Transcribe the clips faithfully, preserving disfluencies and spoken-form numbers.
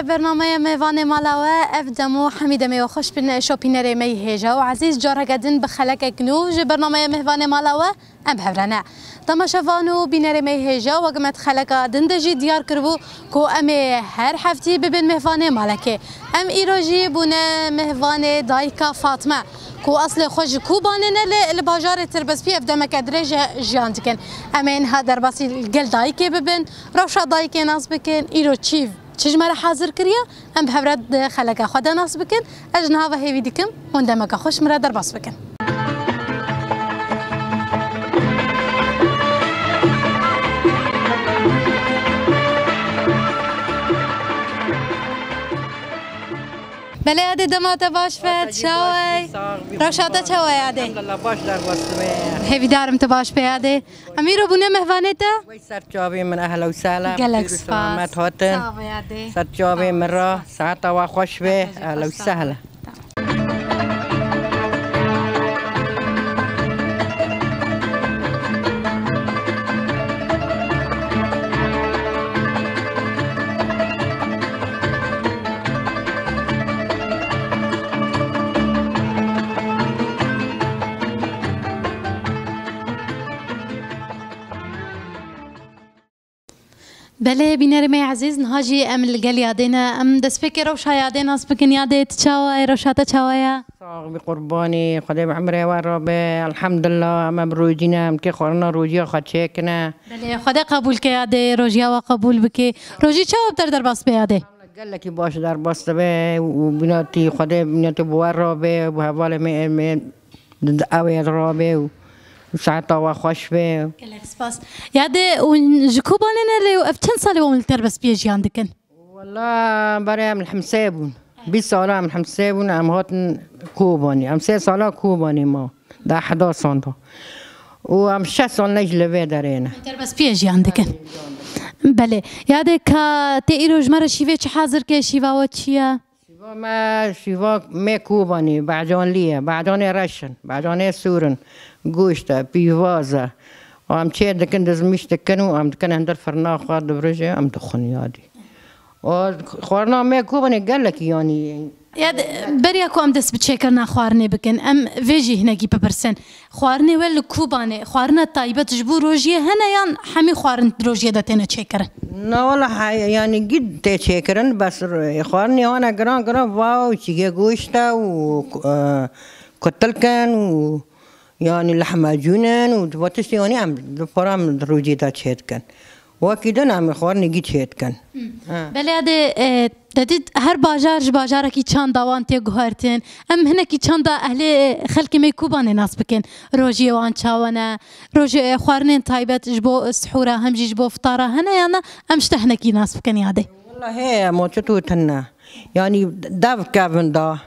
Bernameya Mêvanê Mala We, ev dem û hemî demê we xweş bin, şopînerê me yî hêja û ezîz, careke din bi xelekek nû ji bernameya Mêvanê Mala We em bi hev re ne. Temaşevan û bînerê me yî hêja, wek me di xeleka din de jî diyar kiribû ku em ê her heftî bibin mêvanê malekê. Em îro jî bûne mêvanê dayika Fatme, ku eslê xwe ji Kobanê ne, lê li bajarê Tirbespî ev demeke dirêj e jiyan dikin. Em ê niha derbasî li gel dayikê bibin, rewşa dayikê nas bikin, îro çî, çi ji me re hazir kiriye, em bi hev re di xeleka xwe de nas bikin. Ez ji niha ve hêvî dikim hûn demeke xweş min re derbas bikin. Belê yadê, dema te baş be, çawa ye? Rewşa te çawa ye yadê? Elhamdulillah, baş derbas dibe. Hêvîdarim tu baş be yadê. Em îro bûne mêvanê te. Wey ser çavê min, ehla û sehla. Gelek spas. Selamet hatin. Sağ ol yadê. Ser çavê min re, saeta we xweş be, ehla û sehla. Belê, bînerê me yê ezîz, niha jî em li gel yadê ne. Em destpêkê rewşa yadê nas bikin. Yadê, tu çawa yî? Rewşa te çawa ye? Sax bî qurbanî, Xwedê bi emrê we re be. Elhamdulillah, em, em rojî ne, em kê xwarina rojiya xwe çêkine. Belê, Xwedê qebûl ke yadê, rojiya we qebûl bike. Rojî çawa bi te re derbas be yadê? Gelekî baş derbas dibe û binatî Xwedê, binatî bi we re be, bi hevalê me, em, em, Di, di, ew ê rabe û saeta we xweş be. Gelek spas. Yadê, hûn ji Kobanê ne lê û ev çend salê hûn li Terbespiyê jiyan dikin? Wela berê em li Himsê bûn. Bîst sala em li Himsê bûn, em hatin Kobanê. Em sê sala Kobanê ma. Da heda sanda. Û em şeş sal ne ji li vê derê ne. Terbespiyê jiyan dikin. Belê. Yadê, ka tê îro ji me re şîvê çi hazir ke, şîva we çi ye? Şîva me, şîva me Kobanê, Becanlî ye, Becanê reş in, Becanê sûr in, goşt e, pîvaz e. Em çê dikin, dizmîş dikin û em dikin hindir firna xwe dibirije, em dixwin yadî. O xwarina me Kobanê gelekî yanî. Ya de, beriya ku em dest bi çêkirina xwarinê bikin, em vê jî hinekî bipirsin. Xwarinê we li Kobanê, xwarina taybet ji bo rojiyê hene yan hemî xwarin di rojiyê de têne çêkirin? Na wala he-, yanî gî tê çêkirin, bes r-, xwarinê wan e giran giran va û çîgê goşt e û, e, kutilk in û yanî lehmacûn in û va tiştê wanî em di para em di rojiyê de çê dikin. Wekî din em xwarinê gî çê dikin. Hmm. Ha. Belê, adê, e, te dît her bajar ji bajarekî çanda wan tê guhertin. Em hinekî çanda ehlê, e, xelkê me Kobanê nas bikin. Rojiyê wan çawa ne? Rojê, e, xwarinên taybet ji bo sihûra hem jî ji bo fitara hene ya na? Em ji te hinekî nas bikin yadê. Wela heye, ma çi tu tune. Yanî dev kevin da.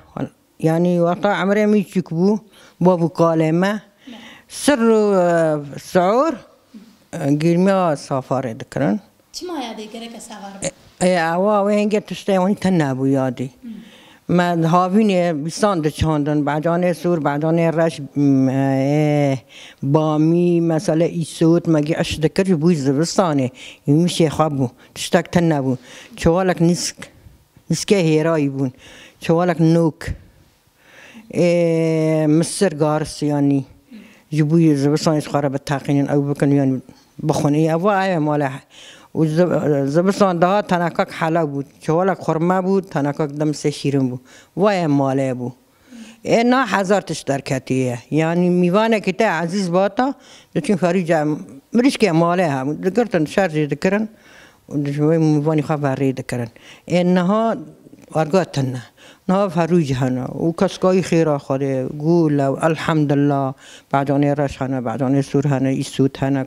Yanî wexta emrê min çûk bû, bo bû kalê me. Sir û, e, siûr, e, gêrmiya safarê dikirin. Çima yadê gereke savar be? E, e, ewa wê hingê tiştê wanî tune bû yadî. Hmm. Me havînê bîsan diçandin, becanê sûr, becanê reş, m, e, bamî, mesele îsot, me gî iş dikir, ji bo zivistanê, yûmişê xwe bû, tiştek tune bû. Çewalek nîsk, nîskê hêrayî bûn, çewalek nok. Ê, misir garis yanî. Ji bo zivistanê xwe re biteqînin, ew bikin yanî bixwin. Ê, ev ev e male. Û zi-, zivistan daha tenekak helew bû. Çewalek xurme bû, tenekak dem sê şîrin bû. Vay e male bû. Ê, na hezar tişt derketiye. Yanî mîvanekî te ezîz bata, diçin ferîce mirîşkê male hebû. Digirtin, şerjê dikirin. Û di ji wê mîvanî xwe ve rê dikirin. Ê niha arga tune. Niha ferû jî hene. Û keskayî xêra Xwedê, gû lew, elhamdulillah. Becanê reş hene, becanê sûr hene, îsût hene,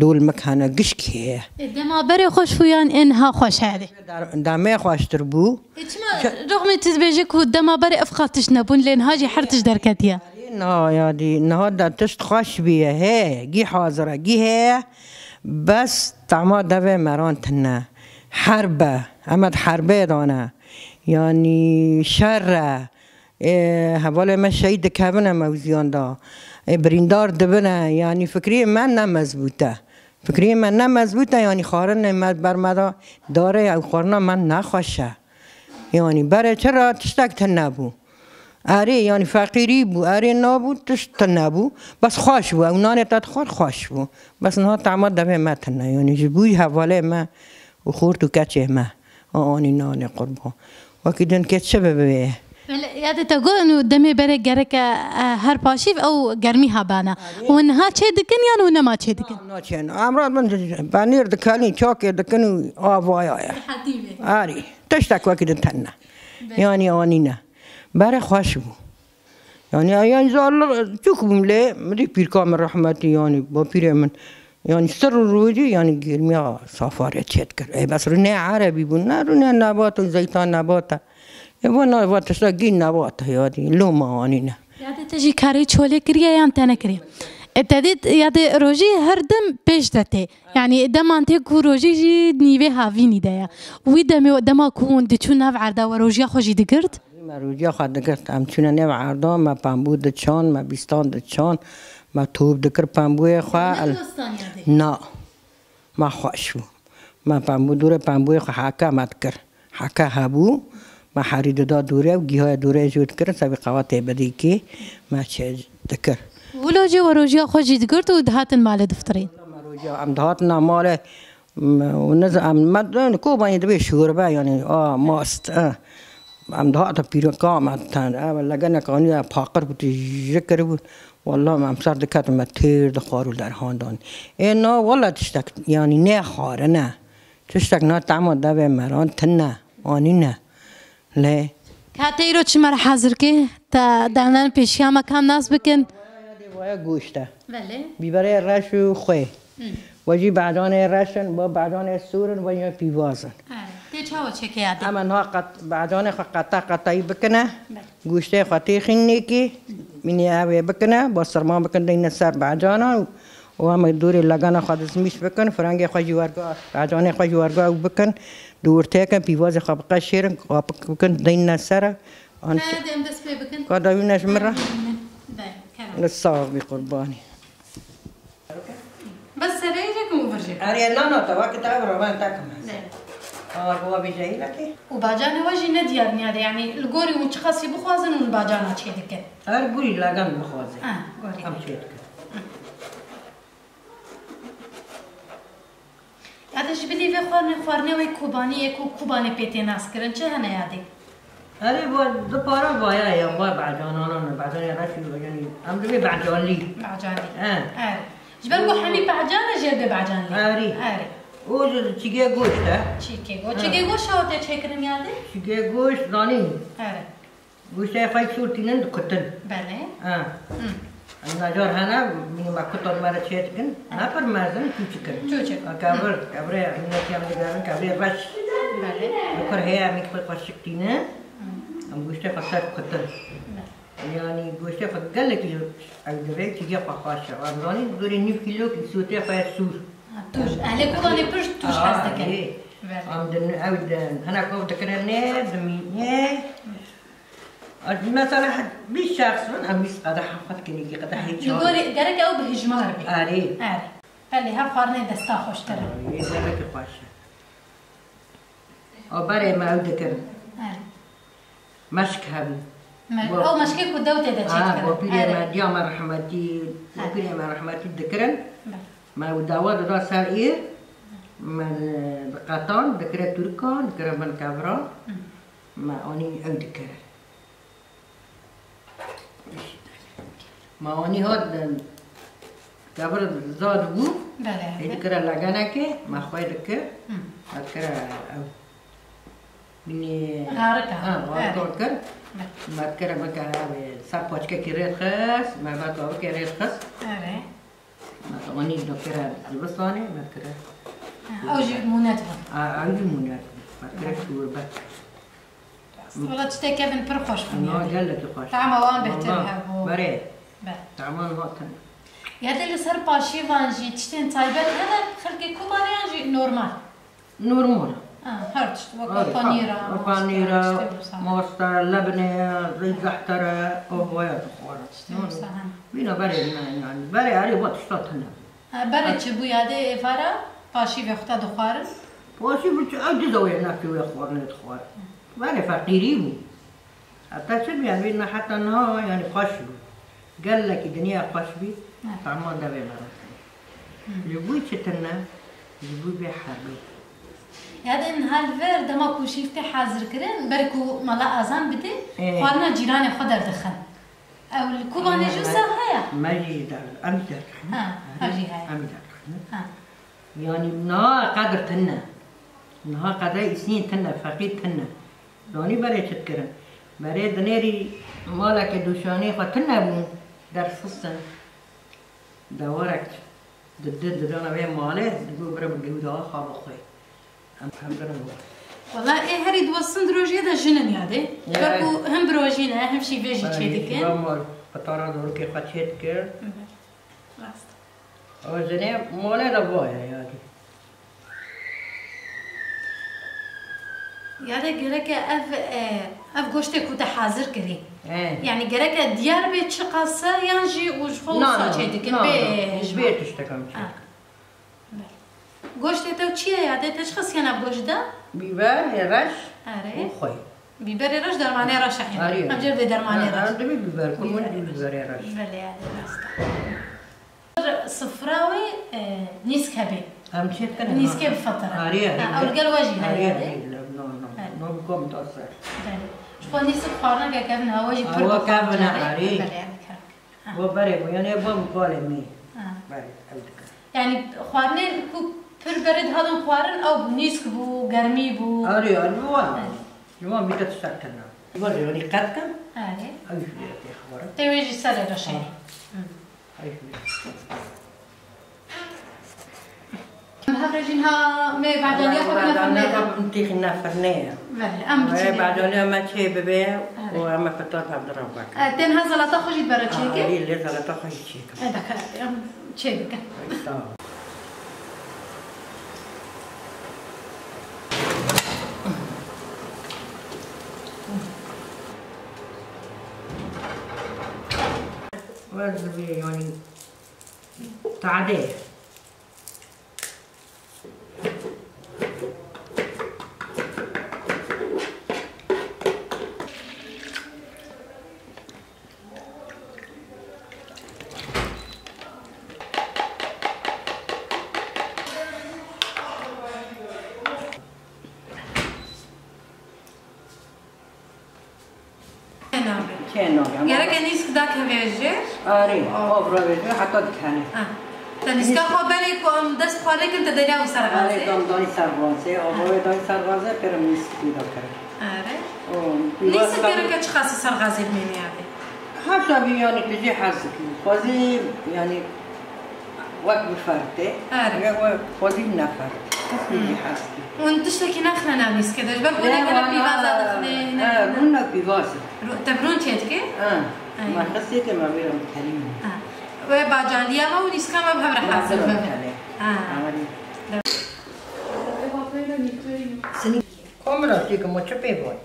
dolmik hene, gişk heye. Ê, dema berê xweş bû yan ê niha xweş hebe? Demê xweştir bû. Ê, çima rexmê tu dibêje ku dema berê ev qas tişt nebûn, lê niha jî her tişt derketiye? Niha ya dî, niha de tişt xweş bûye, hê, gî hazir e, gî heye. Bes tama devê meran tune. Herb e. Em di herbê de ne. Yanî şer e. Ê, hevalê me şehîd dikevin em ew ziyan de. Ê, birîndar dibine. Yanî fikriyê me ne mezbût e. Fikriyê me ne mezbût e, yanî xwarinê me ber me de dare, ew xwarina me ne xweş e. Yanî berê çi re tiştek tune bû. Erê, yanî feqîrî bû, erê nabû, tişt tune bû. Bes xweş bû, ew nanê te dixwar xweş bû. Bes niha tema devê me tune, yanî ji bo hevalê me û xort û keçê me. A anî nanê qurban. Wekî din kê çi bibe? Belê, ya de te got, û demê berê gereke, e, her paşîv ew germî hebana. Û niha çê dikin yan û nema çê dikin? Na, naçên. Emra min panîr dikelî, çakê dikin û avaya ye. Hatî be. Arî. Tiştek wekî din tune. Be. Yanî anî ne. Berê xweş bû. Yanî, yanî zarli çûk bûm lê, min dî pîrka min rehmetî, yanî, bapîrê min, yanî, sir û rojî, yanî, germiya safarê çê dikir. Ê, bes rûnê erebî bûn, ne rûnê nebat û zeytan nebat e. Ê, va na, va tişta gîn nebat e, yadî, loma anî ne. Ya de te jî karê çolê kiriye yan te nekiriye? E, te dît, ya de rojî her dem pêş de tê. Yanî, deman tê ku rojî jî nîvê havînî de ye. Wî demê, dema ku hûn diçûn nav erda, we rojiya xwe jî digirt? Me rojiya xwe digirt. Em çûne nêv erdan, me pembû diçand, me bîstan diçand, me top dikir pembûyê xwe. Ne dostaniya dê? Na. Me xweş bû. Me pembû, dûrê pembûyê xwe heke me dikir. Heke hebû, me herî dida dûrê û gîhaya dûrê jî dikirin, sebî qewetê bidîkî, me çê dikir. Wilo jî we rojiya xwe jî digirt û dihatin malê diftirîn? Me rojiya, em dihatin malê, M-, û niz-, em, me, em, Kobanî dibê şorbe, yanî, a, mast, e. Em dihate pîroka me, ten, e, legenek anî, e, paqir bû, tu ji kiribû. Wallah, em ser diketin, me têr dixwar û derhandan. Ê, na, wallah, tiştek, yanî, nexwarine. Tiştek na tema devê me ran tine, anîne. Lê. Ka te îro çi me re hazir kê? Te danan pêşiya me kam nas bikin? Vaya goşt e. Belê. Bîberê reş û xwê. Hı. We jî becanê reş in, we becanê sor in, we jî pîvaz in. Erê. Tê çawa çêke ya dê? Em niha qet, becanê xwe qeta qetayî bikine. Belê. Goştê xwe tê xînekî, mînê ew ê bikine, bastirman bikin, deyne ser becana û, û em ê dorê legana xwe dizmîş bikin, firengê xwe jî werga, becanê xwe jî werga ew bikin, dûrtêkin, pîvazê xwe biqeşêrin, qapik bikin, deyne ser. An Hadi em dest pê bikin. Ka dawî ne ji min re? Be, kerem. Li sax bî qurbanî. Bes sereyê jê kim û vir jê kim? Erê, na, na, te wekî te ev rovan te kim ez. Ne. Awa, bu wa bî jeyî lekê? Û bacanê we jî ne diyar niyade, yanî li gorî hûn çiqasî bixwazin hûn bacana çê dikin? Her gorî legan bixwaze. Ha, gorî. Em çê dikin. Ya de ji bilî vê xwarinê, xwarinê wê Kobanî yê ku Kobanê pê tê nas kirin, çi hene ya dê? Erê, va du para vaya ya, va becanana ne, becanê reşî, yanî, em dibê becanlî. Becanlî. He. Erê. Ji ber ku hemî becan e, jê dê becanlî. Erê. Erê. O ji çigê goşt e. Çigê goşt. He. Çigê goşt şawa tê çêkirin ya dê? Çigê goşt, zanî. Erê. Goştê xwe sor tînin dikutin. Belê. Ha. Hı. Em nacar hene, mînî me kutan me re çê dikin. Ha. Ne pir mezin, çûçik in. Çûçik. Ha, kevir, kevirê, mînekî em digerin, kevirê reş. Belê. Li kur heye, em xwe xweşik tînin. Hı. Em goştê xwe ser kutin. Belê. Yanî goştê xwe gelekî ew divê, çigê xwe xweş e. Em zanîn, zorê nîv kîlokî sotê xwe ye sor. Ha, tûj. Ehlê Kobanê pir tûj hez dikin. Ê. Belê. Em din, ew din, hinek ew dikirin nê, dimî-, nê. Mesela, bîst şexs bin, em bîst qedeha xwe dikin, yekî qedehê çay. Li gorî, gerek ew bi hijmar be. Erê. Erê. Belê, her xwarinê desta xweştir e. Erê, gelekî xweş e. O berê me ew dikirin. Erê. Meşk hebû. Me-, Bo-, ew meşkê ku dew tê de çêdikirin. Ha, bo pîrê me, diya me rehmetî, bo pîrê me rehmetî dikirin. Be. Me ew dawa dida ser îr, me, e, diqetan, dikire tûrikan, dikire bin keviran. Hı. Me anî ew dikir. Me anî hat, e, kevir zad bû. Belê. Ê dikire legenekê, me xwe dikir. Hı. Me dikire ew. Binî. Xarika. Ha, xarika kir. Belê. Me dikire bike ew, e, ser paçkekî rê dixist, me veka bike rê dixist. Erê. Anî dikire zivistanê, me dikire. Ha, ew jî mûnet bû. A, ew jî mûnet bû. Me dikire şûrbe. Wela tiştê kevin pir xweş bû. Na, gelekî xweş. Tama wan bêhtir hebû. Berê. Be. Taman hatin. Ya de li ser paşîvan jî tiştên taybet hene, xelkê Kobanê yan jî normal? Normal. Ha, her tişt, weka panîra, weka panîra, masta, lebinê, zey zehtere, o waya dixwarin. Tiştê wisa hene. Vîna berê ne, yanî, berê erê va tişta tune. Ha, berê çi bû ya dê êvara? Paşîvê xwe te dixwarin? Paşîv çi, ew diza wê nefsê wê xwarinê dixwarin. Were feqîrî bû. Heta çi bî, ev ê heta niha, yanî xweş bû. Gelekî dinya xweş bî, He. Tama devê me re. Hı. Ji bo çi tune? Ji bo vê herbê. Ya de niha li vir dema ku şîf tê hazir kirin, ber ku mala azan bidê, Ê. Xwarina cîranê xwe derdixin. Ew li Kobanê jî wisa heye? Me jî der, em jî derdixin. Ha, ev jî heye. Em jî derdixin. Ha. Yanî niha qedir tune. Niha qedrê îsnîn tune, feqîr tune. Zanî berê çi dikirin? Berê dinêrî maleke dûşanê xwe tune bûn, dersistin. Dewarek didi didana vê malê, digo bira bi gewda xwe bixwe. Em fehmkirin we. Wela ê herî diwestin di rojiyê de jin in yadê. Ya. Wekû hem bi rojî ne, hem şîvê jî çê dikin. Şîva mal, qitara dorikê xwe çê dikir. Rast. Ew jinê malê de vaye yadî. Yade gereke ev, e, ev goştê ku te hazir kirî. He. Yani gereke diyar bê çiqas e yan jî û ji xwe Na, wisa na, çê dikin na, bê na, hejma. Bê tiştekam çê. Ha. Belê. Goştê te çi ye yade? Te çiqas yan ev goşt de? Bîber, reş Erê. Û xwey. Bîberê reş dermanê reş e. Erê. Em jê dê dermanê Ha, reş. Em dibî bîber, ku min Bîberê dibî reş. Bîberê reş. Belê, erê, rast e. Sifra wê, e, nîsk hebê. Em çê dikin, Nîskê ha. Bi fetire. Arê, Ha, arê. Ew li gel we jî Arê, heye. Arê, no, no. Arê. No, bi kom da ser. Belê. Ji xwe nîsk xwarineke kevin ha, we jî pir Awa bi xwarin kevin, arê. Belê, erê, kevin. Ha. We berê bû, yanî bom kalê me. Ha. Berê, ew dikin. Yani xwarinên ku pir berê dihatin xwarin, ew bû, nîsk bû, germî bû. Arê, arê, wa. Belê. Ji wan bîte tiştek tune. Wa jî yanî qet kin. Arê. Ew jî lê tê xwarin. Tê wê jî serê reşê. Ha. Hı. Em hev re jî niha me bacaliya xwe bine firnê de. Em têxîne firnê ye. Belê, em Wê bacaliya me çê bibe û em ê pitar hevdira bikin. E, tên ha zelata xwe jî dibere çêkê? Arê, lê zelata xwe jî çêkim. E, dikare, em çê dikin. Sağ ol. Wez dibê, yanî, tade. Nabe. Çê nabe. Gereke nîsk dakeve jê. Arê, Oh. Av ravêje heta dikene. Ah. Te nîska xwe berê ku em dest xwe nekin, te deriya wî ser Arê, gazê. Dam danî ser gazê, Ah. Avê danî ser gazê, pêre nîsk pîda kir. Arê. O, Nîsk pîvaz gereke çiqasî ser gazê bimêne abi? Her tabi yani tu jê hez dikî. Xwezî yani Wek bi fertê, Erê. Ya wek xwedî ne fert. Kesî Hmm. jî hez dikî. Hûn tiştekî nexine nav nîskê de, ji ber ku Ne, ne gerek wana, pîvaza dixine, ne, e, ne. Rûn ne pîvaz e. Rû-, te bi rûn çê dike? Ha. Ay. Me xistê te me vêra bi tenî min. Ha. Wê bacaliya me û nîska me bi hev re hazir bibe. Tenê. Ha. Amerî. Sinî. Komira têkim o çi pê boy?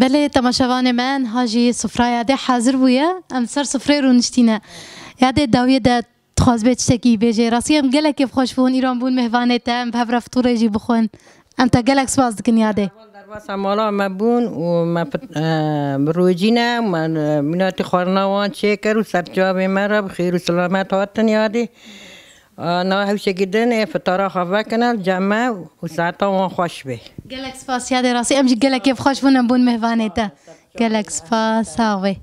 Belê, temaşevanê me, niha jî sifraya dê hazir bûye. Em ser sifrê rûniştîne. Ya dê dawiyê de dixwaz bê tiştekî bêjê. Rastî em gelek kêfxweş bûn, îro em bûn mêvanê te, em bi hev re fitûrê jî bixwin. Em te gelek spas dikin ya dê. Derbasa mala me bûn û me fit-, e, bi rojî ne, me, e, mînatî xwarina wan çêkir û ser çavê me re bi xêr û silamet hatin ya dê. A, na hewşekî din ê fitara xwe vekine li cem me û saeta wan xweş be. Gelek spas ya dê rastî. Em jî gelek kêfxweş bûn em bûn mêvanê te. Gelek spas, sax bê.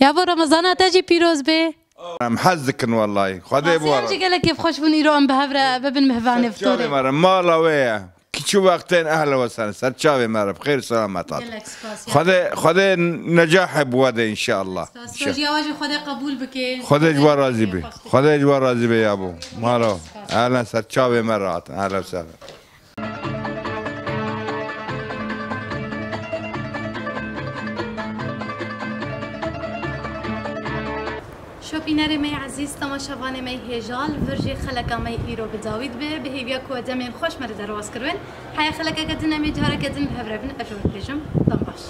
Ya bo Remezana te jî pîroz bê. Em hez dikin wellahî. Xwedê Rastî em jî gelek kêfxweş bûn îro em bi hev re bibin mêvanê fitûrê. Çavê me re mala wê ye. Ki çi wextên ehle we sene ser çavê me re bi xêr selamet hatin. Gelek spas ya. Xwedê, Xwedê necahê bi we de înşeallah. Spas. Rojiya we jî Xwedê qebûl bike. Xwedê ji we razî be. Xwedê ji we razî be yabo. Maro. Ehlen ser çavê me re hatin. Ehlen sehlen. Şopînerê me yê ezîz, temaşevanê me yê hêja, li vir jî xeleka me yê îro bi dawî dibe. Bi hêviya ku demên xweş me li derbas kiribin. Heya xelekeke din em ê careke din bi hev re bin, ez ji we dibêjim, dem baş.